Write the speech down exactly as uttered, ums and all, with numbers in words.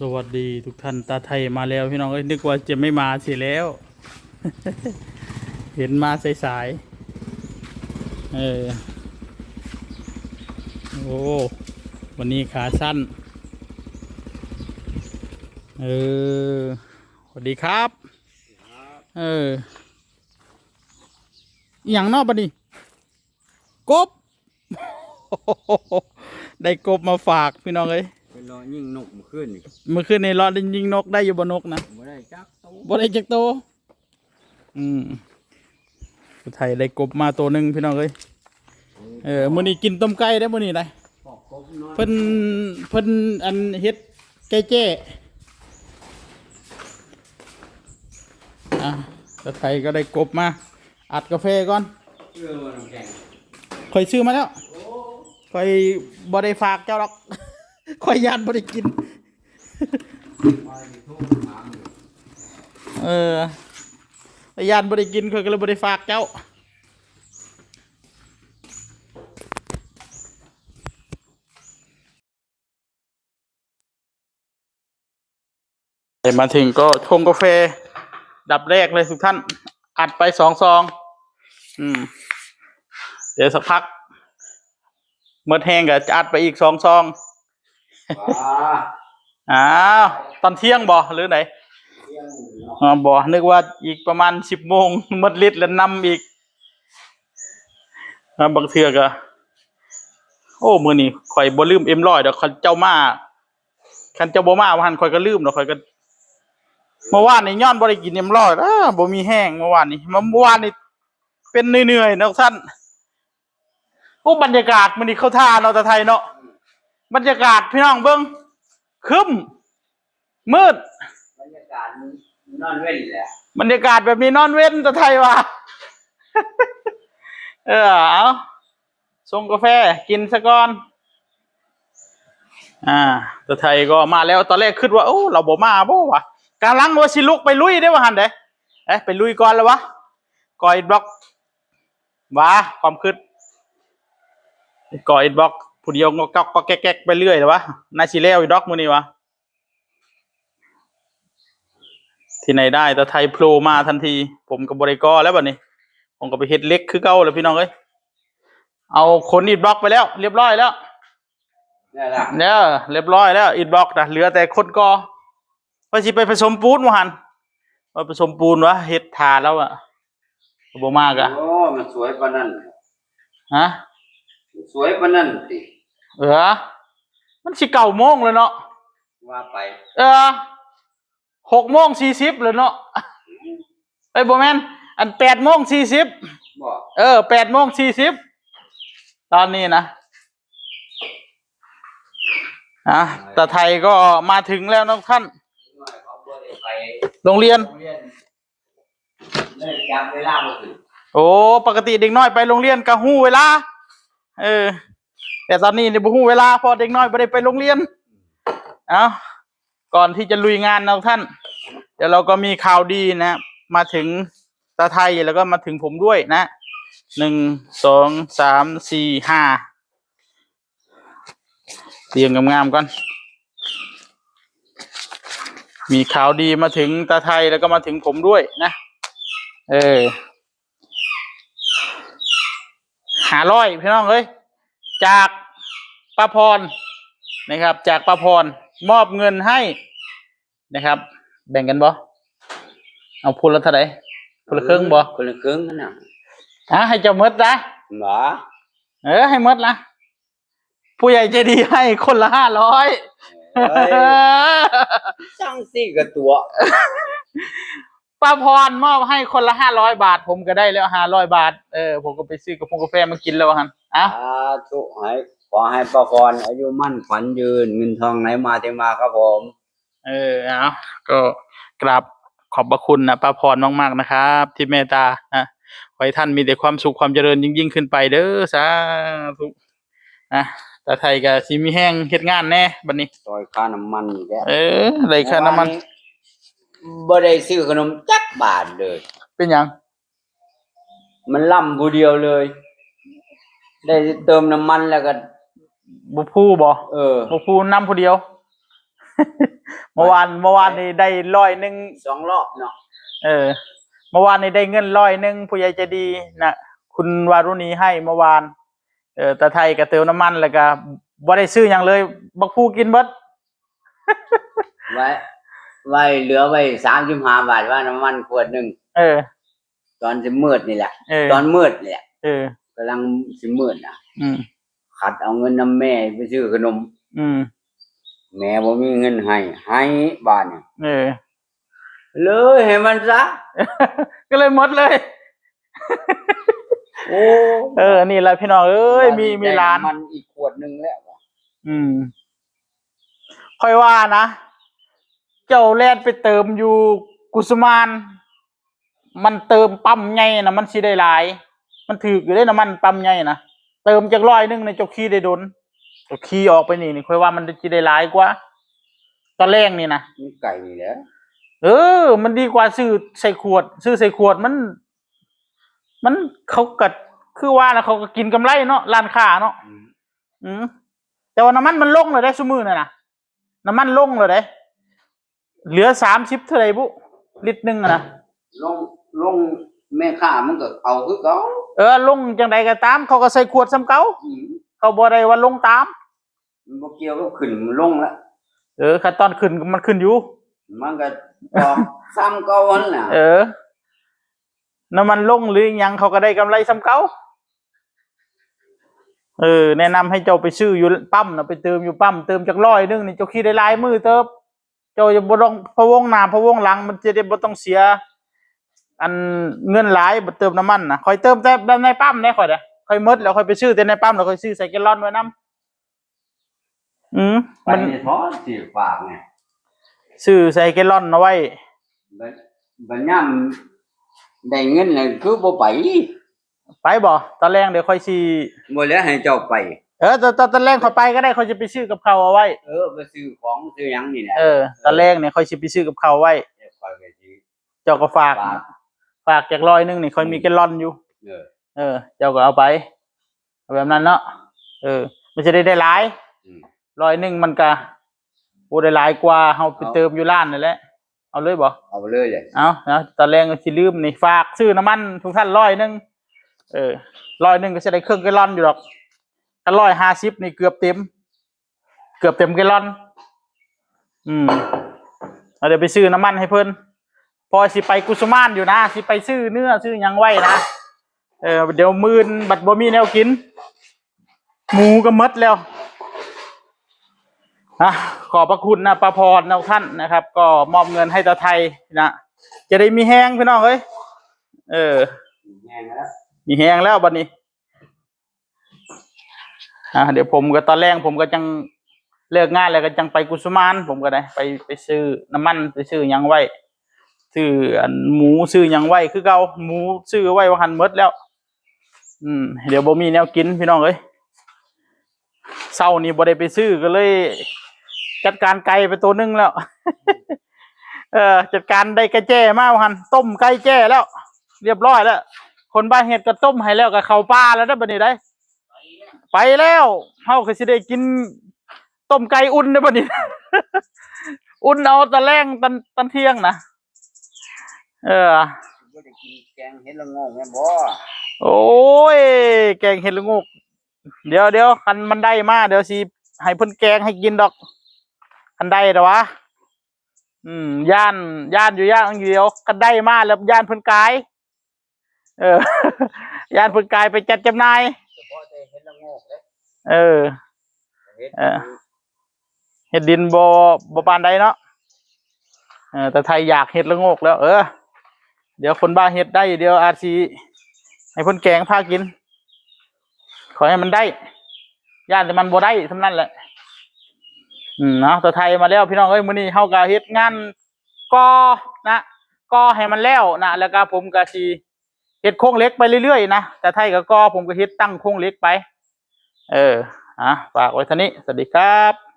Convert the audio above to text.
สวัสดีทุกท่าน ตาไทยมาแล้วพี่น้องเอ้ย นึกว่าจะไม่มาเสียแล้ว เห็นมาสายๆ เออ โอ้ วันนี้ขาสั้น เออ สวัสดีครับ เออ อหย่างเนาะบัดนี้ กบ ได้กบมาฝากพี่น้องเอ้ย ไปเลาะยิงนกเมื่อคืนนี่ เมื่อคืนนี่เลาะได้ยิงนก ได้อยู่บ่นกนะ บ่ได้จักโต บ่ได้จักโต อืม ตาไทยได้กบมาตัวหนึ่งพี่น้องเอ้ย เออ มื้อนี้กินต้มไก่ได้อมื้อนี้ได้ ปอกกบนอน เพิ่น เพิ่นอันเฮ็ดไก่แจ้ อ่ะ ตาไทยก็ได้กบมา อัดกาแฟก่อน เออ น้ำแข็ง ข่อยซื้อมาแล้ว โอ้ ข่อยบ่ได้ฝากเจ้าดอก ข่อยย่านบ่ได้กิน มาสิโทรถามอยู่ เออ ข่อยย่านบ่ได้กิน ข่อยก็เลยบ่ได้ฝากเจ้า มาถึงก็ชงกาแฟ ดับแรกเลยทุกท่าน อัดไปสองซอง อืม เดี๋ยวสักพัก เมิดแฮงก็จะอัดไปอีกสองซอง ว้า อ้าว ตอนเที่ยงบ่หรือไหน เที่ยงอยู่เนาะ อ๋อ บ่ นึกว่าอีกประมาณสิบโมง เมิดฤทธิ์แล้วนำอีก แล้วบางเทื่อก็ โอ้ มื้อนี้ข่อยบ่ลืมเอ็มร้อยดอก คันเจ้ามา คันเจ้าบ่มาว่าหั่น ข่อยก็ลืมดอก ข่อยก็ เมื่อวานนี้ย้อนบ่ได้กินเอ็มร้อยนะ บ่มีแฮงเมื่อวานนี้ มาเมื่อวานนี้เป็นเหนื่อยๆเนาะท่าน โอ้ บรรยากาศมื้อนี้เข้าท่าเนาะ ตาไทยเนาะ บรรยากาศพี่น้องเบิ่ง ครึ้ม มืด บรรยากาศมันนอนเว้นแหละ บรรยากาศแบบนี้นอนเว้น ตาไทยว่า เออ เอา ชงกาแฟกินซะก่อน อ่า ตาไทยก็มาแล้ว ตอนแรกคิดว่า โอ้ เราบ่มาบ่วะ กำลังว่าสิลุกไปลุยได้ว่าหั่นเด้ เอ๊ะ ไปลุยก่อนแล้ววะ ก่ออิฐบล็อก ว้า ความคิด ก่ออิฐบล็อก ผู้เดียวงอกๆ ก็แก๊กๆ ไปเรื่อยแล้ววะ น่าสิแล้วอยู่ดอกมื้อนี้วะ ที่ไหนได้ ตาไทยโผล่มาทันที ผมก็บ่ได้ก่อแล้วบัดนี้ ผมก็ไปเฮ็ดเหล็กคือเก่าแล้วพี่น้องเอ้ย เอาขนอิฐบล็อกไปแล้ว เรียบร้อยแล้ว ได้ละ เด้อ เรียบร้อยแล้ว อิฐบล็อกนะ เหลือแต่ขนก่อ ว่าสิไปผสมปูนว่าหั่น ว่าผสมปูนวะ เฮ็ดท่าแล้วอะ บ่มากอะ โอ้ มันสวยปานนั้น ฮะ มันสวยปานนั้นติ เออ มันสิเก้าโมงแล้วเนาะ ว่าไป เออ หกโมงสี่สิบแล้วเนาะ เอ้ย บ่แม่น อันแปดโมงสี่สิบ บ่ เออ แปดโมงสี่สิบ ตอนนี้นะ อ่ะ ตาไทยก็มาถึงแล้วนะท่าน เขาบ่ได้ไป โรงเรียน โรงเรียน เลยจับเวลาบ่ถูก โอ้ ปกติเด็กน้อยไปโรงเรียนก็ฮู้เวลา เออ แต่ตอนนี้นี่บ่ฮู้เวลา เพราะเด็กน้อยบ่ได้ไปโรงเรียน เอ้า ก่อนที่จะลุยงานนะท่าน เดี๋ยวเราก็มีข่าวดีนะ มาถึงตาไทยแล้วก็มาถึงผมด้วยนะ หนึ่ง สอง สาม สี่ ห้า เรียงงามๆก่อน มีข่าวดีมาถึงตาไทยแล้วก็มาถึงผมด้วยนะ เออ ห้าร้อย พี่น้องเอ้ย จากป้าพรนะครับ จากป้าพรมอบเงินให้นะครับ แบ่งกันบ่ เอาพูดละเท่าไหร่ พูดละครึ่งบ่ คนละครึ่งนั่นน่ะ อ่ะ ให้เจ้าหมดละ หรอ เออ ให้หมดละ ผู้ใหญ่ใจดีให้คนละห้าร้อย เฮ้ย ช่างสี่กับตัว ป้าพรมอบให้คนละห้าร้อยบาท ผมก็ได้แล้วห้าร้อยบาท เออ ผมก็ไปซื้อกาแฟกาแฟมากินแล้วว่าหั่น อ่ะ สาธุ ให้ ขอให้ป้าพรอายุมั่นขวัญยืน เงินทองไหลมาเทมาครับผม เออ เอา ก็กราบขอบพระคุณนะป้าพรมากๆนะครับ ที่เมตตานะ ขอให้ท่านมีแต่ความสุขความเจริญยิ่งๆขึ้นไปเด้อ สาธุ นะ ตาไทยก็สิมีแฮงเฮ็ดงานแน่บัดนี้ ซอยค่าน้ำมันอีกแล้ว เออ ได้ค่าน้ำมัน เมื่อวานนี้บ่ได้ซื้อขนมจักบาทเลย เป็นหยัง มันล่ำผู้เดียวเลย ได้เติมน้ำมันแล้วก็ บ่พูบ่ เออ บ่พูนำผู้เดียว เมื่อวานเมื่อวานนี้ได้ร้อยหนึ่ง สองรอบเนาะ เออ เมื่อวานนี้ได้เงินร้อยหนึ่ง ผู้ใหญ่ใจดีนะ คุณวารุณีให้เมื่อวาน เออ ตาไทยก็เติมน้ำมันแล้วก็บ่ได้ซื้อหยังเลย บักผู้กินเบิด ไว้ ไว้เหลือไว้สามสิบห้าบาทว่าน้ำมันขวดหนึ่ง เออ ตอนสิมืดนี่แหละ เออ ตอนมืดนี่แหละ เออ กำลังสิมืดนะ อืม ขัดเอาเงินนำแม่ไปซื้อขนม อืม แม่บ่มีเงินให้ ให้บาดนี่ เออ เลยให้มันซะ ก็เลยหมดเลย โอ้ เออ นี่แหละพี่น้องเอ้ย มี มีหลาน มันอีกขวดหนึ่งแล้ว อืม ค่อยว่านะ เจ้าแล่นไปเติมอยู่กุสุมาน มันเติมปั๊มใหญ่นะ มันสิได้หลาย มันถืกอยู่เด้ น้ำมันปั๊มใหญ่นะ เติมจักร้อยหนึ่งในเจ้าขี่ได้โดน เจ้าขี่ออกไปนี่ นี่ค่อยว่ามันสิได้หลายกว่า ตอนแรกนี่นะ มันไกลนี่แหละ เออ มันดีกว่าซื้อใส่ขวด ซื้อใส่ขวดมัน มันเขาก็คือว่านะ เขาก็กินกำไรเนาะ ร้านค้าเนาะ อืม อืม แต่ว่าน้ำมันมันลงเลยได้ซุมื้อน่ะนะ น้ำมันลงเลยได้ เหลือสามสิบเท่าไหร่บุ ลิตรหนึ่งอะนะ ลง ลง แม่ค้ามันก็เอาคือเก่า เออ ลงจังใดก็ตาม เขาก็ใส่ขวดซ้ำเก่า อืม เขาบ่ได้ว่าลงตาม มันบ่เกี่ยวกับขึ้นมันลงละ เออ คันตอนขึ้นมันขึ้นอยู่ มันก็ออกซ้ำเก่าหั่นน่ะ เออ น้ำมันลงหรือหยังเขาก็ได้กำไรซ้ำเก่า เออ แนะนำให้เจ้าไปซื้ออยู่ปั๊มนะ ไปเติมอยู่ปั๊ม เติมจักร้อยหนึ่งนี่ เจ้าขี่ได้หลายมื้อเติบ เจ้าจะบ่ต้องพะวงหน้าพะวงหลัง มันจะได้บ่ต้องเสีย อันเงินหลาย บ่เติมน้ำมันนะ ข้อยเติมแต่แบบในปั๊มได้ข้อยเด้อ ข้อยหมดแล้วข้อยไปซื้อแต่ในปั๊ม แล้วข้อยซื้อใส่แกลลอนไว้นำ อืม ไป มันนี่ทอดซื้อฝากเนี่ย ซื้อใส่แกลลอนเอาไว้ บัด บัดยามได้เงินน่ะคือบ่ไป ไปบ่ ตอนแลงเดี๋ยวข้อยสิ บ่แล้วให้เจ้าไป เออ ตอน ตอน ตอนแลงข้อยไปก็ได้ ข้อยสิไปซื้อกับข้าวเอาไว้ เออ ไปซื้อของซื้อหยังนี่แหละ เออ ตอนแลงเนี่ยข้อยสิไปซื้อกับข้าวไว้ เดี๋ยวข้อยก็สิ เจ้าก็ฝาก ฝาก ฝากจักร้อยหนึ่งนี่ ข้อยมี อืม แกลลอนอยู่ เออ เออ เจ้าก็เอาไป เอาแบบนั้นเนาะ เออ มันจะได้ ได้หลาย อืม ร้อยหนึ่งมันก็ โอ้ ได้หลายกว่าเฮาไป เอา เติมอยู่ร้านนั่นแหละ เอาเลยบ่ เอาเลยเลย เอานะ ตอนแลงก็สิลืมนี่ ฝากซื้อน้ำมันทุกท่านร้อยหนึ่ง เออ ร้อยหนึ่งก็สิได้เครื่องแกลลอนอยู่ดอก ถ้าร้อยห้าสิบนี่เกือบเต็ม เกือบเต็มแกลลอน อืม เอาเดี๋ยวไปซื้อน้ำมันให้เพิ่น พอสิไปกุสุมานอยู่นะ สิไปซื้อเนื้อซื้อหยังไว้นะ เออ เดี๋ยวมื้ออื่นบัดบ่มีแนวกิน หมูก็หมดแล้ว นะ ขอบพระคุณนะ ป้าพรนะท่านนะครับ ก็มอบเงินให้ตาไทยนะ จะได้มีแฮงพี่น้องเอ้ย เออ มีแฮงแล้ว มีแฮงแล้วบัดนี้ อ่า เดี๋ยวผมก็ตอนแลงผมก็จังเลิกงานแล้วก็จังไปกุสุมาน ผมก็ได้ไป ไปซื้อน้ำมัน ไปซื้อหยังไว้ ซื้ออันหมูซื้อหยังไว้คือเก่า หมูซื้อไว้ว่าหั่นหมดแล้ว อืม เดี๋ยวบ่มีแนวกินพี่น้องเอ้ย เช้านี้บ่ได้ไปซื้อก็เลย จัดการไก่ไปตัวหนึ่งแล้ว เออ จัดการได้ไก่แจ้มาว่าหั่น ต้มไก่แจ้แล้ว เรียบร้อยแล้ว คนบ้านเฮ็ดก็ต้มให้แล้ว ก็เข้าป่าแล้วเด้อบัดนี้ได้ ไปแล้ว เฮาก็สิได้กินต้มไก่อุ่นเด้อบัดนี้ อุ่นเอาตอนแลงตอน ตอนเที่ยงนะ เออ บ่ได้กินแกงเห็ดละโงกแม่นบ่ โอ้ย แกงเห็ดละโงก เดี๋ยว เดี๋ยว คันมันได้มา เดี๋ยวสิให้เพิ่นแกงให้กินดอก คันได้ดอกวะ อืม ย่าน ย่านอยู่อย่างเดียว คันได้มาแล้วย่านเพิ่นกาย เออ ย่านเพิ่นกายไปจัดจำหน่าย เฉพาะแต่เห็ดละโงกเด้ เออ เห็ด เออ เห็ดดินบ่ บ่ปานใดเนาะ เออ แต่ไทยอยากเห็ดละโงกแล้ว เออ เดี๋ยวคนบ้าเห็ดได้ เดี๋ยวอาจสิให้เพิ่นแกงพากิน ขอให้มันได้ ย่านแต่มันบ่ได้เท่านั้นแหละ อืม เนาะ แต่ไทยมาแล้วพี่น้องเอ้ย มื้อนี้เฮาก็เฮ็ดงานก่อนะ ก่อให้มันแล้วนะ แล้วก็ผมก็สิเฮ็ดโครงเหล็กไปเรื่อยๆนะ แต่ไทยก็ก่อ ผมก็เฮ็ดตั้งโครงเหล็กไป เออ อ่ะ ฝากไว้เท่านี้ สวัสดีครับ